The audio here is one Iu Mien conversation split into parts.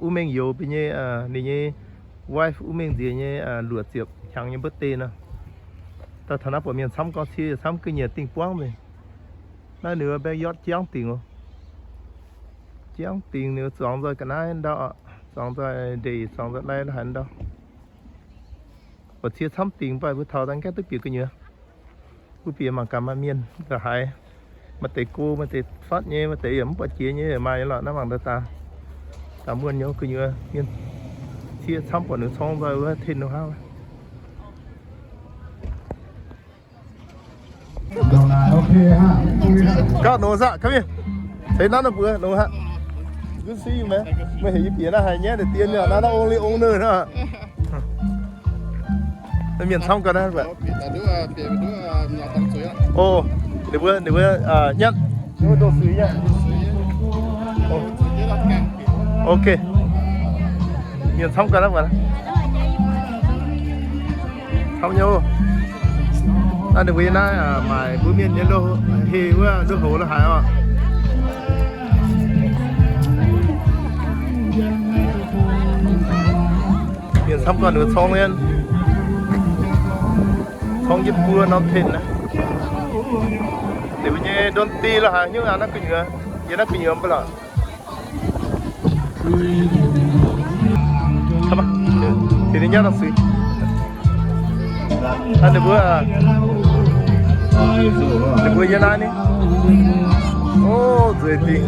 wuov mengh youz bun nyei, ninh nyei wife wuov mengh nziex nyei luoqc ziepc hnyangx nyei birthday nor. Daaih taux naaiv buatc mienh camv gorngv cie camv ga'nyiec dingh buangv nzengc. Naaiv ninh mbuo backyard jangv dingc oc. Jangv dingc ninh mbuo zuangx nzoih ga'naaiv ndau, zuangx nzoih ndeic, zuangx nzoih lai haaix ndau. Buatc cie camv dingc mv baac mbuo taux daaih gaengh duqv bieqc gu'nyuoz. Mbuo bieqc mangc gaax maaih mienh ndongc haaix, maaih deix go, maaih deix fatv nyei, maaih deix yaac mv buatc jiex nyei, maaih nyei lorqc. Naaiv mangc daaih daaih, daaih muonh nyei gu'nyuoz mienh. Cie camv buatc ninh corng nzoih wuov tin nor hnangv. Gauh nongx aqv, come here. Ceix nanv mbuo nongx aqv. Good see you, man. Meih heuc yie bieqc naaiv haaix nyaiv deix dien nyei, naaiv naaiv only owner hnangv. Mienh camv gau naaiv. O, ninh mbuo, ninh mbuo nyatv. Ninh mbuo ndoh suix nyatv. Ok. Mienh camv gau naaiv. Camv nyei. Naaiv ninh mbuo yiem naaiv maaic mbuo mienh nyei lo, heh wuov lo houx lo haaix oc. Mienh camv gau ninh mbuo corng mienh. Corng jienv buo norm tin naaiv. Ninh mbuo nyei ndon-di lo haaix nyungc aqv, naaiv gu'nyuoz, yiem naaiv gu'nyuoz mv baac lorqc. Ninh mbuo, ninh mbuo yiem naaiv ni. O, nzueic dingc.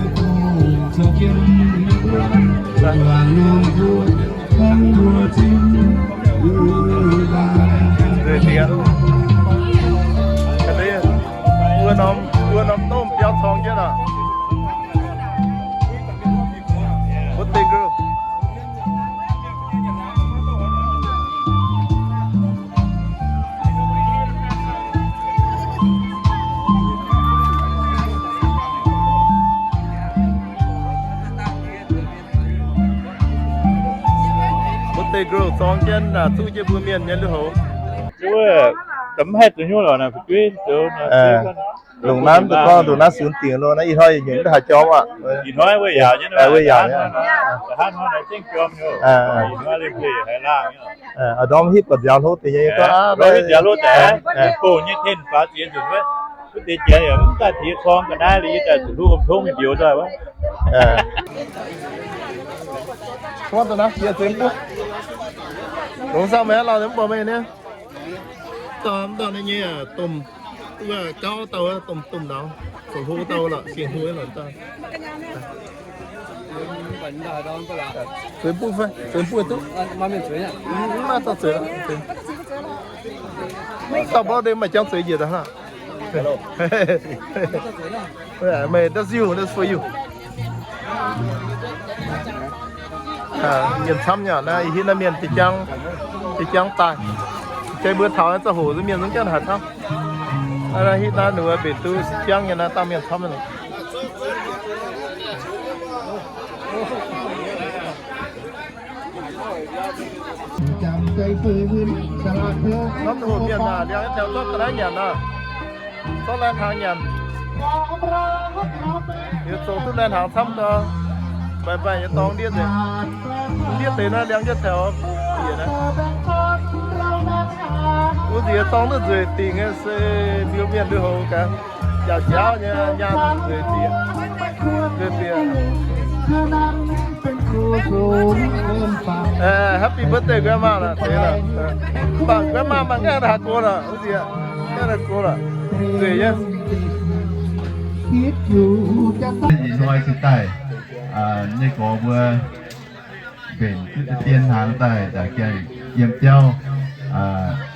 Nzueic dingc aqv. Buo norm, buo norm domh biauv corng jienv aqv. Birthday girl. Birthday girl zorng jienv zuqv jienv mbuo mienh nyei lui-houx. Wuov, mv haih zuqc nyuoz lorqc naaic, fu'jueiv zoux. Longc naaiv mv dungx gorngv ndongc naaiv sunx dingc loh, naaiv ih hnoi yietc nyungc mv haih jorm aqv. Ih hnoi wuov yaauc nyei, wuov yaauc nyei. Ih hnoi zengv jorm nyei. Ih hnoi lengh haiz laangh nyei. A'ndorm hitv buatc nziaaux hlo deix nyei gorngv aqv, hitv nziaaux hlo deix, bouh nyei ten faaux ziex nzunc wuov, wuov deix jiex yaac mv daaih diex corng ga'naaiv liuz, yie daaih zuqc hluv om tongv mingh mbiuz daaih wuov. Longx zangh meih aqv, lauh mv buatc meih nyei. Dauh mv dauh nyei domh, wuov gauv dauh domh domh nauz, zoux hlo dauh lorqc, sienx hlo lorqc dauh. Zueiz buov fai, zueiz buov duqv. Mv maaih dauh zueiz lorqc. Dauh mborqv deix maaih jangx zueiz njiec daaih hnangv. Meih, that's you, that's for you. Mienh camv nyei naaiv, ih hitv naaiv mienh jiex jangv, jiex jangv daaih. Jai mbuo taux naaiv ziangh hoc mienh zungv jienv haaix camv. Naaiv hitv naaiv ninh mbuo mbenc duqv jangv nyei naaiv, dangh mienh camv nyei. Norm hoc mienh aah, liangx taux zorqv ga'naaiv nyanc aah. Zorqv lai-hnaangx nyanc. Yie zoux duqv lai-hnaangx camv gau. Mbaih mbaih nyei dorngx ndiev nzengc. Ndiev deix naaiv liangx jienv taux bieqc naaiv. Wuov nziex dorngx duqv nzueic dingc nyei se mbiuz mienh lui-houx gaax. Njaaux njaaux nyei nyaanh nzueic dieqc. Nzueic dieqc. Happy birthday grandma lorqc, deix lorqc. Mv baac grandma mangc ngaengc daaih haaix go lorqc, wuov nziex ngaengc daaih go lorqc. Nzueic nyei. Ih hnoi se daaih, nyei gorx mbuo mbenc duqv deix dien hnaangx daaih, daaih gaengh yiem jauv,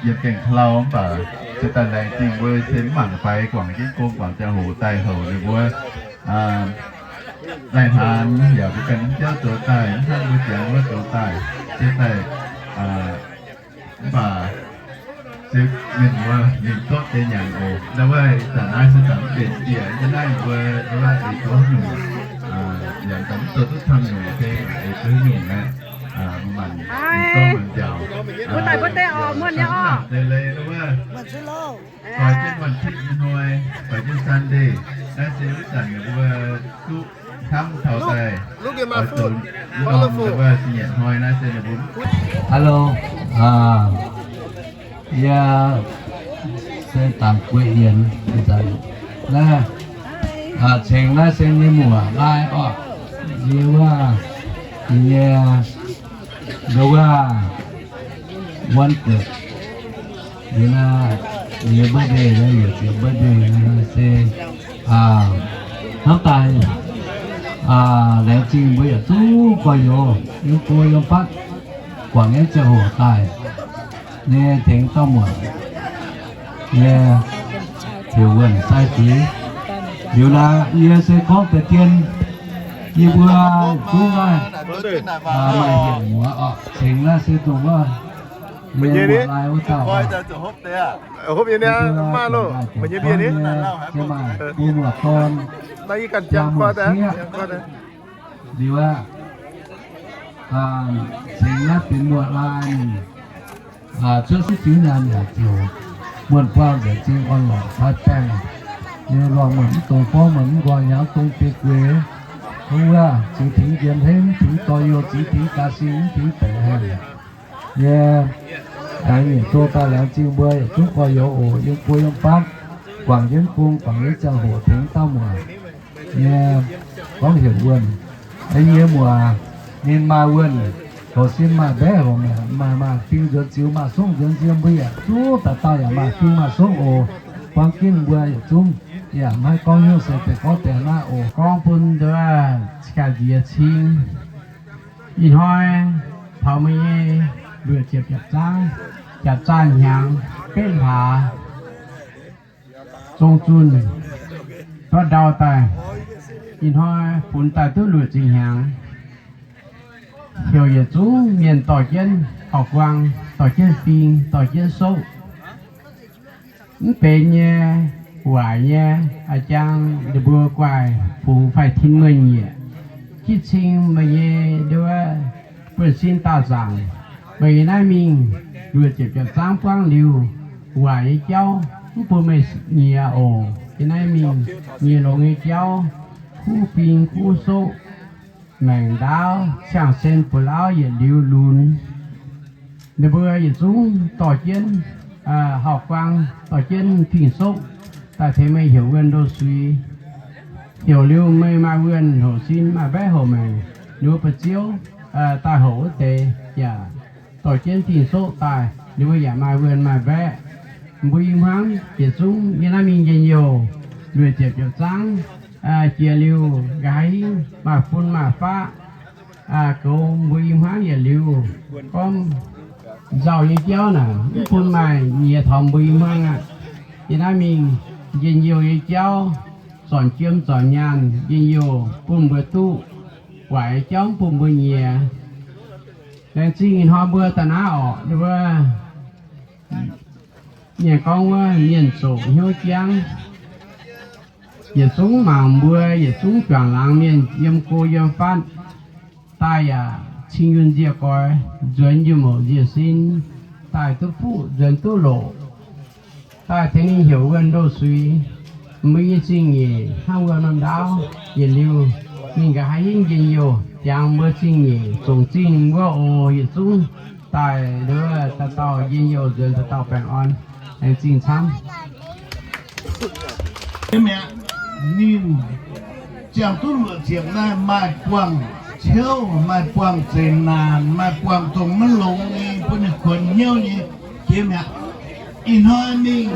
yiem gaengh ka'lau mv baac se daaih laengz zingh mbuo se mv mangc faix guangc jienv gong guangc ziangh hoc daaih houc ninh mbuo lai-hnaangx yaac mbuo ganh mv jauv zoux daaih, mv hnangv mbuo ziangx wuov zoux daaih, se daaih mv baac se mienh mbuo mingh zorqv deix nyanc oc. Naaiv wuov zanc naaiv se zanc mv benx njiec, yie naaiv mbuo wuov eix duqv nyungc, yaac zanc mv zoux duqv camv nyungc, se eix duqv nyungc aqv. Mbuo maanc mingh zorqv maanc nziaauc. Mbuo daaih mbuo deix oc, muonh nyei oc. Deix leiz wuov, doix jienv วันอาทิตย์ nyei hnoi, doix jienv Sunday. Naaiv se wuov zanc mbuo duqv Camv taux daaih oix zoux norm wuov sin nyanc hnoi naaiv se ninh mbuo. Hello, yie se Dangc Gueiv Yienx. Naaiv cengx naaiv se nyei muoc lai orqc. Yie wuov, yie nyei, wuov, one thirty. Liuz naaiv, yie nyei birthday, yie ziouc birthday se hnamv daaih laengz zingh mbuo yietc zungv gorx-youz yiem go yiem fatv guangc nyei ziangh hoc daaih nyei tengx dauh muoc nyei heuc wuonh sai zuiz. Liuz naaiv yie se gorngv deix dien, yie mbuo zungv naaiv maaih hienx muoz orqc, cengx naaiv se dongh wuov mienh muoc lai wuov dauh. Hopv nyei, maaih loh, mienh nyei mienh nyei, se maaih bun muoc dorn, jaa muoc sieqv. Liuz aqv, cengx naaiv benx muoc lai ninh cuotv sieqv jiuv nyaanh yaac ziouc muonh buangh nzengc zingh orn-lorqc fai baengh nyei lorngh meih mv dungx borngv meih mv nqoi hnyangx dongh biei gueix. Wuov ziux tingx njiec hmeiv, mv tingx dorh youh, ziux tingx ga'sie, mv tingx baeqc haic. Yie aengx nyiemc duqv daaih laengz zingh mbuo yietc zungv gorx-youz oc, yiem go yiem fatv, guangc jienv gong, guangc jienv ziangh hoc tengx dauh muoc. Yie gorngv heuc wuonh, yie nyei muoc, ninh maaih wuonh, hoc sin maaih mbaeqv hoc maengc, maaih maaih fing nzuonx ziux, maaih songv nzuonx nziem, mbuo yietc zungv dauh dauh yaac maaih fing maaih songv oc. Buang ginv mbuo yietc zungv yaac maiv gorngv hnyouv se deix gorngv deix naaiv oc. Gorngv bun nduov cingx ganh nziex cing. Ih hnoi taux meih nyei luoqc ziepc jaapc zaangv, jaapc zaangv hnyangx betv hlaax zong zunh ndau ndau daaih. Ih hnoi funx daaih duqv luoqc ziepc hnyangx, heuc yietc zungv mienh dorh jienv hauv-guaang, dorh jienv fing, dorh jienv soqv. Mv benx nyei, waaic nyei, a'jang ninh mbuo guaih fungx fai tin meih nyiec, kitv cing meih nyei nduov buonv-sin daauh zaangc. Meih yiem naaiv mingh luoqc ziepc jaapc zaangv buangv liuz, waaic nyei jauv mv bun meih nyiec oc. Yiem naaiv mingh nyiec longx nyei jauv, kuv fing kuv soqv, maengc ndaauv, ciangh sen, buoz-lauv, yietc liuz lunx. Ninh mbuo yietc zungv dorh jienv hauv-guaang, dorh jienv fing-soqv daaih tengx meih heuc wuonh ndo-suiz. Heuc liuz meih maaih wuonh hoc sin, maaih mbaeqv hoc maengc, ninh mbuo ba'ziouv daaih hoc wuov deix yaac dorh jienv fing-soqv daaih, ninh mbuo yaac maaih wuonh maaih mbaeqv. Mbuo i hmuangv yietc zungv yiem naaiv mingh njien-youh, luoqc ziepc jaapc zaangv jiex liuz, nqa'haav hingv maaih fun maaih faqv goux mbuo i hmuangv yietc liuz, gorngv nzauh nyei jauv naaic mv bun maaih nyiex taux mbuo i hmuangv aqv. Yiem naaiv mingh njien-youh nyei jauv, zornc jiem zornc nyaanh njien-youh bun mbuo duqv, waaic nyei jauv mv bun mbuo nyiex. Laengz zingh ih hnoi mbuo daaih naaiv orqc, mbuo mienh gorngv wuov mienh zoqc hnyouv jangv. Yietc zungv mangc mbuo yietc zungv juangc laangz mienh yiem go yiem fatv daaih yaac cing yunh nziec goix, nzuonx yunh mouc nziec sin, daaih duqv fuqv nzuonx duqv loqc, daaih tengx ninh heuc wuonh ndo-suiz. Mbuo nyei zingh nyeic hnangv wuov norm ndaauv yietc liuz, ninh nqa'haav hingv njien-youh jangx mbuo zingh nyeic, zongc zingh wuov oc. Yietc zungv daaih nduov dauh dauh njien-youh nzuonx, dauh dauh baengh orn. Laengz zingh camv. Mi'aqv, ninh ziangh duqv luoqc ziepc naaiv maaih buangh ciouv, maaih buangh zeqc naanc, maaih buangh dongh maiv longx nyei, bun ninh kuonx hnyouv nyei jiex mi'aqv. Ih hnoi mingh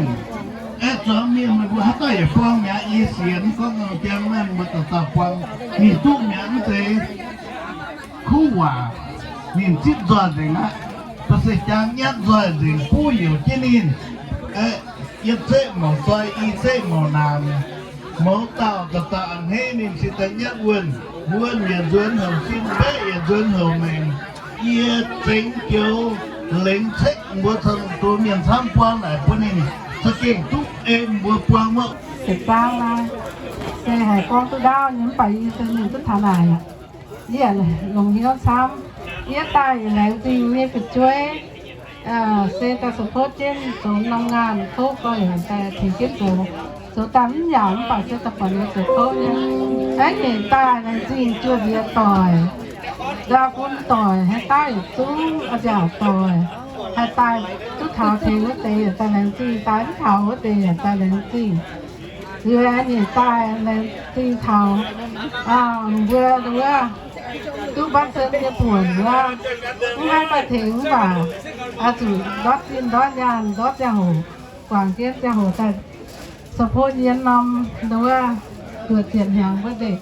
aengx zuangx mienh meih mbuo haaix dauh yaac buangh mi'aqv. Yie sienx gorngv norm jangx naaiv mbuo dauh dauh buangh mingh duqv mi'aqv. Mv zeiz kuv waac, ninh zipv nzoih nzengc aqv. Ba'se jangx nyatv nzoih nzengc buv youc jienv ninh. Yiem zeqv mouc nzoih, i zeqv mouc naanc. Mouz dauh dauh dauh a'hneiv ninh cingx daaih nyatv wuonh. Wuonh yaac nzuonx houc sin, mbaeqv yaac nzuonx houc maengc. Yie zengx joux lengx cekv mbuo cong-mengh duqv mienh camv buangh naaic bun ninh za'gengh duqv ei mbuo buangh wuov. Yietc zungv naaiv se haih gorngv duqv ndaauv nyei, mv baac yie se mingh duqv taux naaic, yie longc hnyouv camv. Yie daaih yaac laengz zingh nyei fu'jueiv, se daaih support jienv zoux norm ngaanh tov gorx-youz daaih tengx jienv zoux. Zoux daaih mv yaac mv baac se daaih buatc ninh zoux kouv nyei. Aengx nyeic daaih laengz zingh juoz nziex doic, nzauh bun doic, haaix dauh yietc zungv, a'nziaauc doic, haih daaih duqv taux tengx wuov deix yaac daaih laengz zingh, daaih mv taux wuov deix yaac daaih laengz zingh. Liuz aengx nyeic daaih laengz zingh taux mbuo wuov duqv mbatv sen nyei buonc wuov, mv haih daaih tengx mv baac oix zuqc ndortv zinh ndortv nyaanh ndortv ziangh hoc, guangc jienv ziangh hoc daaih support yie norm nduov, zuoqc ziepc hnyangx wuov deix.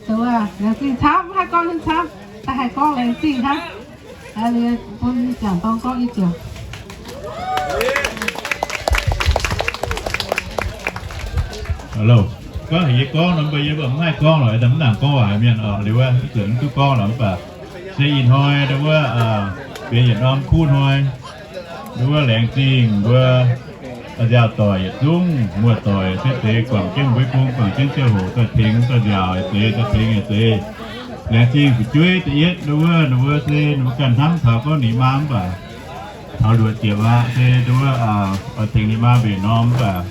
Nduov laengz zingh camv, mv haih gorngv nyei camv, daaih haih gorngv laengz zingh hnangv. Bun jangc dorng gorngv i ziouc. Gorngv haic yie gorngv nor, mv baac yie mv haih gorngv lorqc, mv nangc gorngv waac mienh oc. Liuz wuov zuqc mv duqv gorngv lorqc, mv baac se ih hnoi nduov, benx yietc norm kuv hnoi. Nduov laengz zingh mbuo a'nziaauc doic yietc zungv, muoz-doic se deix guangc jienv mbuo gong, guangc jienv ziangh hoc daaih tengx daaih nziaauc yietc deix, daaih tengx yietc deix. Laengz zingh fu'jueiv da'yietv nduov, nduov se ninh mbuo ganh hnamv taux gorngv ninh maa mv baac taux luoqc ziepc aqv se nduov oix tengx ninh maa mbenc norm mv baac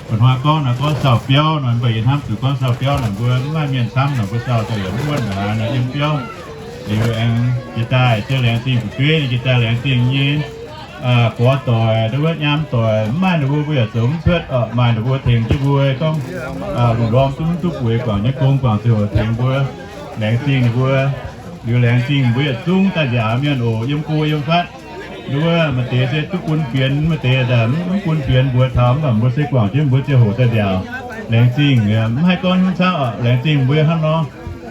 Mba'hnoi gorngv naaic gorngv sau biauv nor, mv baac yie hnamv zuqc gorngv sau biauv naaic mbuo mv maaih mienh camv naaic mbuo sau daaih yaac mv wuonh haaix nor yiem biauv. Liuz aengx jiex daaih ziouc laengz zingh fu'jueiv, jiex daaih laengz zingh nyei gorx doic, nduov nyaam doic, mv maaih ninh mbuo mbuo yaac zoux mv cuotv oc. Maaih ninh mbuo tengx jienv mbuo gorngv lungh ndorm duqv mv duqv bueix guangc nyei gong guangc ziouc tengx mbuo. Laengz zingh ninh mbuo. Liuz laengz zingh mbuo yietc zungv daaih nziaauc mienh oc, yiem go yiem fatv. Nduov maaih deix se duqv bun fienx, maaih deix mv bun fienx mbuox taux, mv baac mbuo se guangc jienv mbuo ziangh hoc daaih nziaauc. Laengz zingh, mv haih gorngv hnyouv camv oc. Laengz zingh mbuo hnangv nor,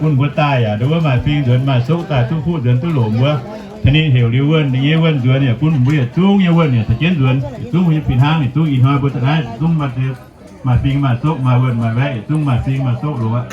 bun mbuo daaih yaac nduov maaih fing nzuonx maaih soqv daaih duqv fuqv nzuonx duqv longc mbuo. Taux ninh heuc liuz wuonh, ninh nyei wuonh nzuonx yaac bun mbuo yietc zungv nyei wuonh yaac taux jienv nzuonx, yietc zungv nyei fih hnangv, yietc zungv ih hnoi mbuo daaih naaiv yietc zungv maaih deix maaih fing maaih soqv, maaih wuonh maaih waeqv, yietc zungv maaih fing maaih soqv longx aqv.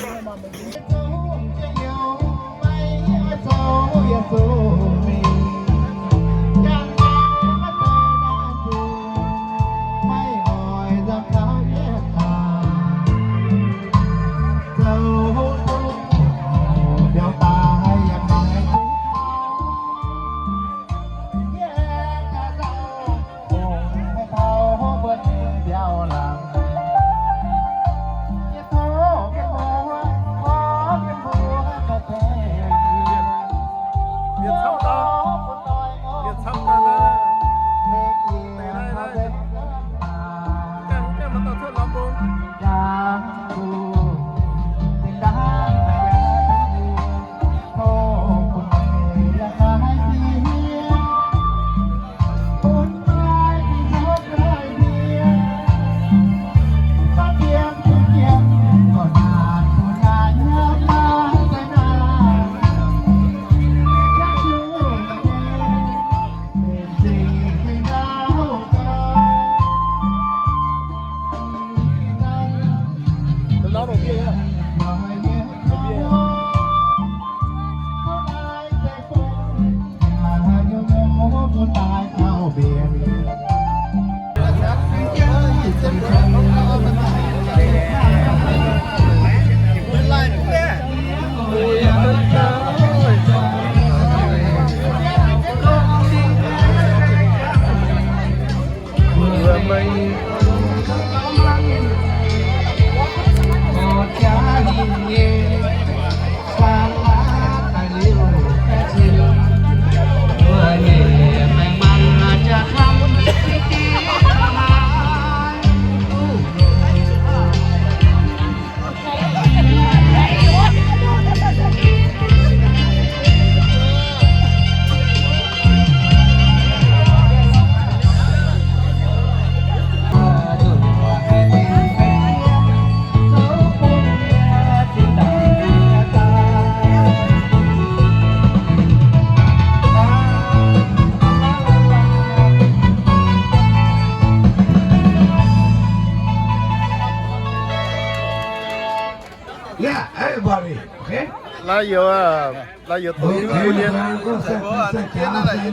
Yeah, everybody, okay? Laaix youz, laaix youz doqc jienv mbuo nyei,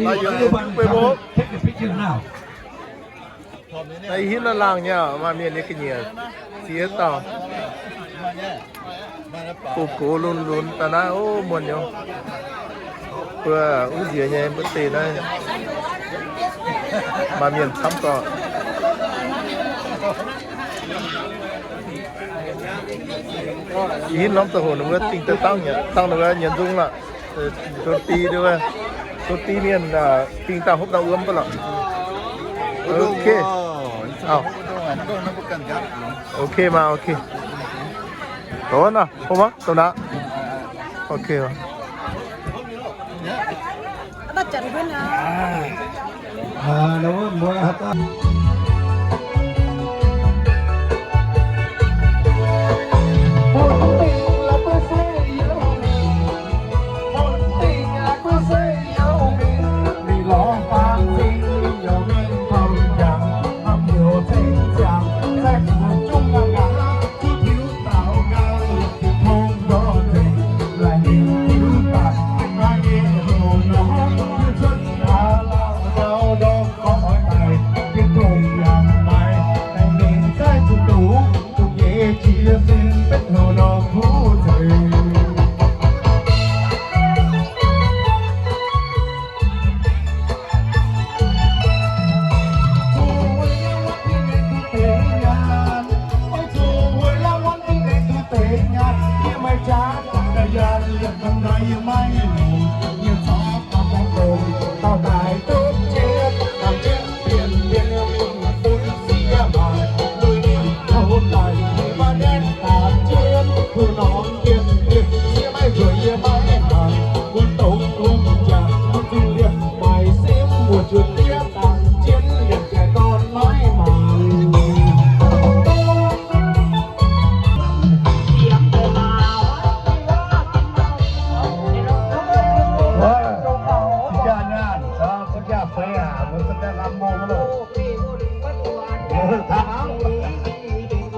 laaix youz doqc jienv mbuo mbuo. Naaiv hitv naaiv laangh nyei, maaih mienh nyei ga'nyiec ziex dauh. Gox gox lunx lunx daaih naaiv, o, muonh nyei. Mbuo wuov nziex nyei mbuo deix naaiv maaih mienh camv gorqv. Ih norm ziangh hoc ninh mbuo dingh daaih dangv, dangv ninh mbuo nyienz nzung lorqc. Tov div, tov div mienh dingh daaih hopv daaih wuom baav lorqc. Ok. Ok maah, ok. Dongh naaiv, dongh naaiv. Ok.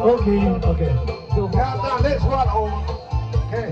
Okay, okay. Now the next one. Okay.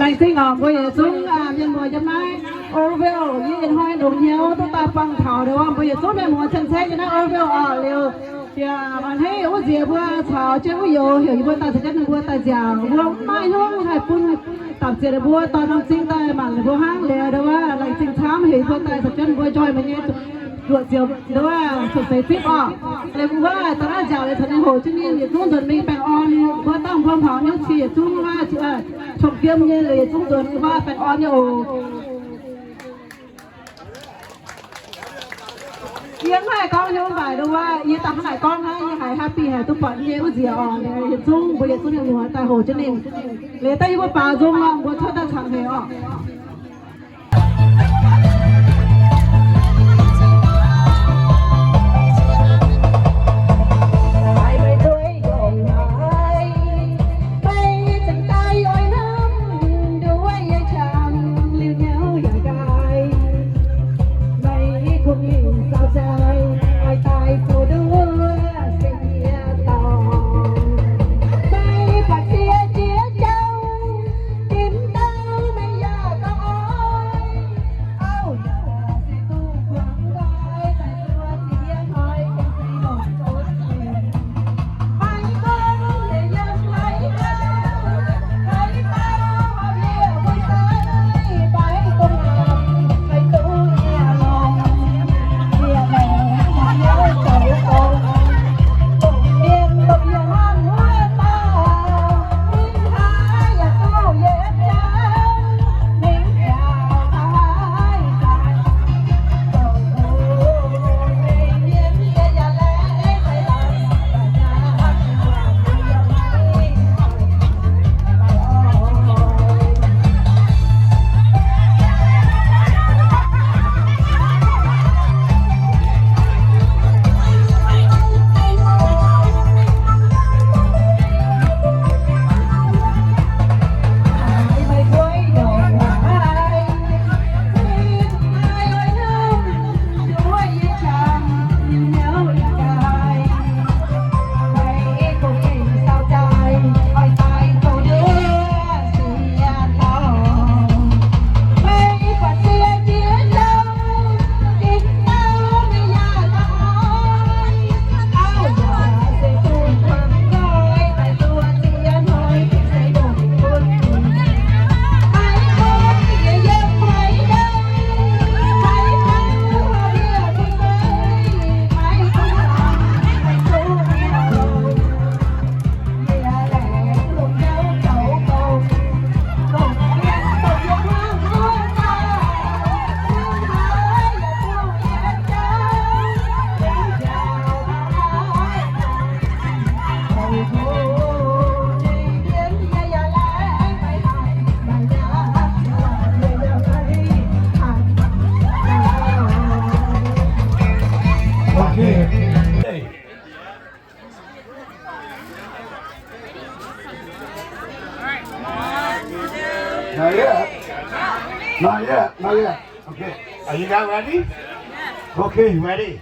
Laengz zingh oc, mbuo yietc zungv mienh muoz yiem naaiv Oroville, yie ih hnoi longc hnyouv duqv daaih buangh taux ndau wuov mbuo yietc zungv mienh muoz cien-ceqv yiem naaiv Oroville oc. Liuz, yie a'hneiv wuov nziex mbuo caux jienv wuov youz heuc yie mbuo daaih caux jienv ninh mbuo daaih nziaauc, mbuo maiv hiuv haih bun dapc ziec ninh mbuo dorh norm zing daaih mangc ninh mbuo hnangv. Liuz ndau wuov laengz zingh camv heuc yie mbuo daaih caux jienv ninh mbuo njoih meih nyei nduoqc ziouc ndau wuov cuotv seix zipv oc. Liuz mbuo daaih naaiv nziaauc liuz caux ninh hoqc jienv ninh yietc zungv nzuonx mingh baengh orn. Mbuo dangh mbuo hmuangx nyei qiex yietc zungv wuov qongx yiem nyei liuz yietc zungv nzuonx mingh wuov baengh orn nyei oc. Yie mv haih gorngv nyei mv baac ndongc wuov, yie daaih hnangv naaic gorngv hnangv, yie haiz happy haic, duqv buatc yie wuov nziex oc. Yietc zungv mbuo yietc zungv nyei muoz daaih hoqc jienv ninh. Liuz daaih yie mbuo baaux nzung nor, mbuo cuotv daaih cangx heix oc. Not yet. Not yet. Not yet. Okay. Are you guys ready? Okay, ready?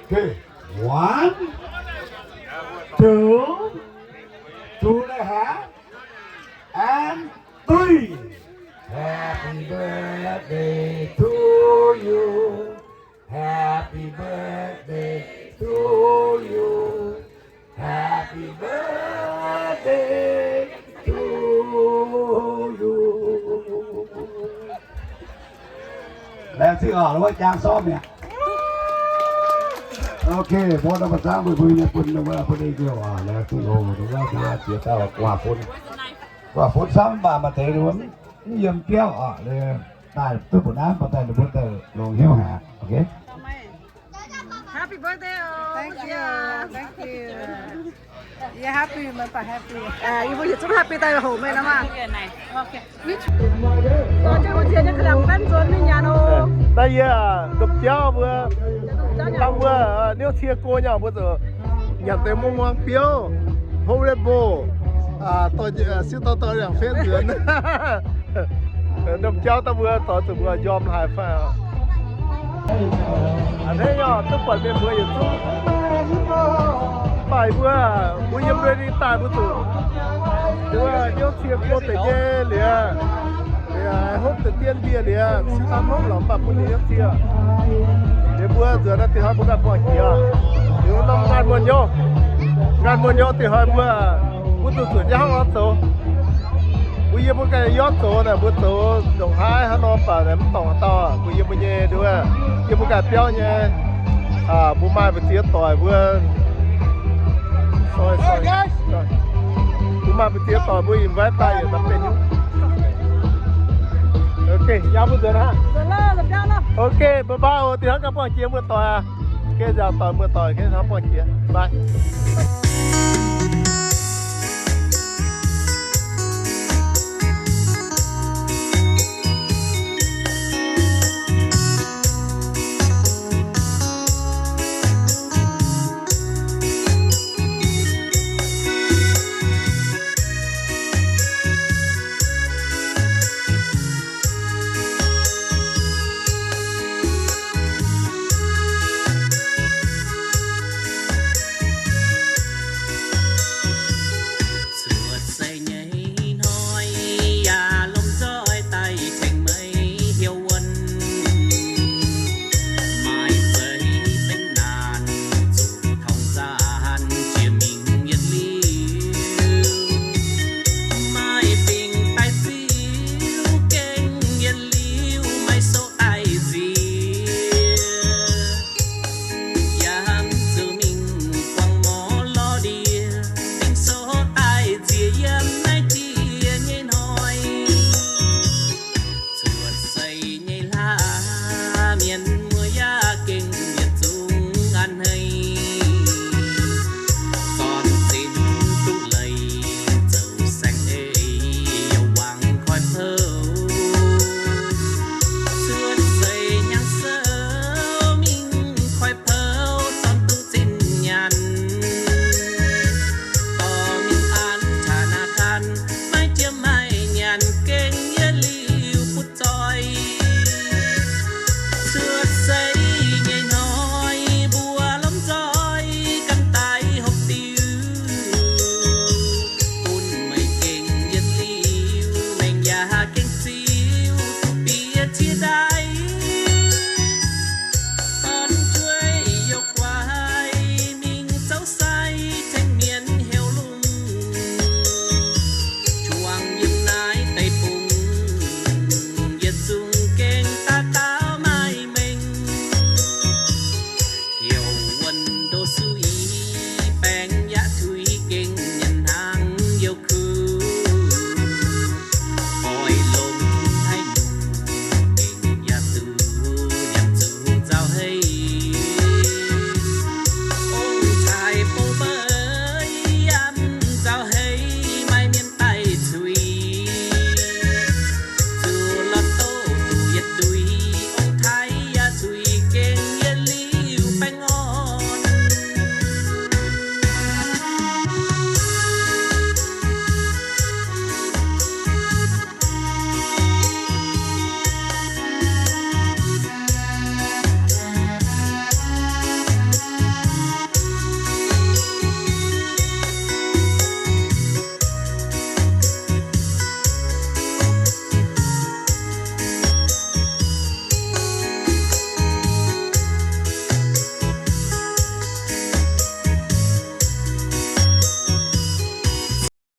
Okay. One, two, two and a half, and three. Happy birthday to you. Happy birthday to you. Happy birthday to you. Laengz zingh oc, wuov jangx sortv mi'aqv. Ok, mbuo nor maaih zangv mbuo mbuo nyei bun wuov bun ei njoux oc, laengz zingh oc, wuov mbuo ziex dauh guaax fun. Guaax fun camv mv baac maaih deix mbuo mv yiem biauv oc, daaih duqv mbuo naaiv, mbuo daaih ninh mbuo daaih longx hnyouv haic. Ok. Happy birthday, oh. Thank you. Thank you. Yie happy, meih baac happy. Yie mbuo yietc zungv happy daaih hoqc meih nor maah. Naaiv yie Ndopv Jauv mbuo, dangh mbuo niouv cie go nyei mbuo zuqc nyanc deix muangh muangh biouv, hopv red bull, siou dorh dorh yangh fenv nzuonx. Ndopv Jauv dangh mbuo doix zuqc mbuo njormh haic fai. A'hneiv nyei duqv buatc mienh mbuo yietc zungv. Mv baac mbuo, mbuo yiem ready daaih mbuo zuqc, mbuo niouv cie go deix nyei liuz, liuz hopv deix dien ndie liuz, siou daaih hopv lorqc mv baac bun ninh niouv cie. Liuz mbuo nzuonx naaiv dingh hnoi mbuo ganh buangh jiex. Liuz norm nqaanh muonh nyouv, nqaanh muonh nyouv dingh hnoi mbuo, mbuo zuqc zuqc nyei hnangv nor zoux. Mbuo yie mbuo ganh yie zoux naaic, mbuo zoux ndongc haaix hnangv nor baac mv dorngc haaix dauh. Mbuo yie mbuo nyei nduov, yie mbuo ganh biauv nyei, mbuo maaih mbu'ziex doic mbuo, mbuo maaih mbu'ziex doic mbuo invite daaih yietc daaih benx nyungc. Ok, yaac mbuo nzuonx aqv. Ok, bye bye oc, dingh hnoi ganh buangh jiex mbuo doic aqv. Gaengh nziaauc doic muoz-doic, gaengh hnamv buangh jiex, bye.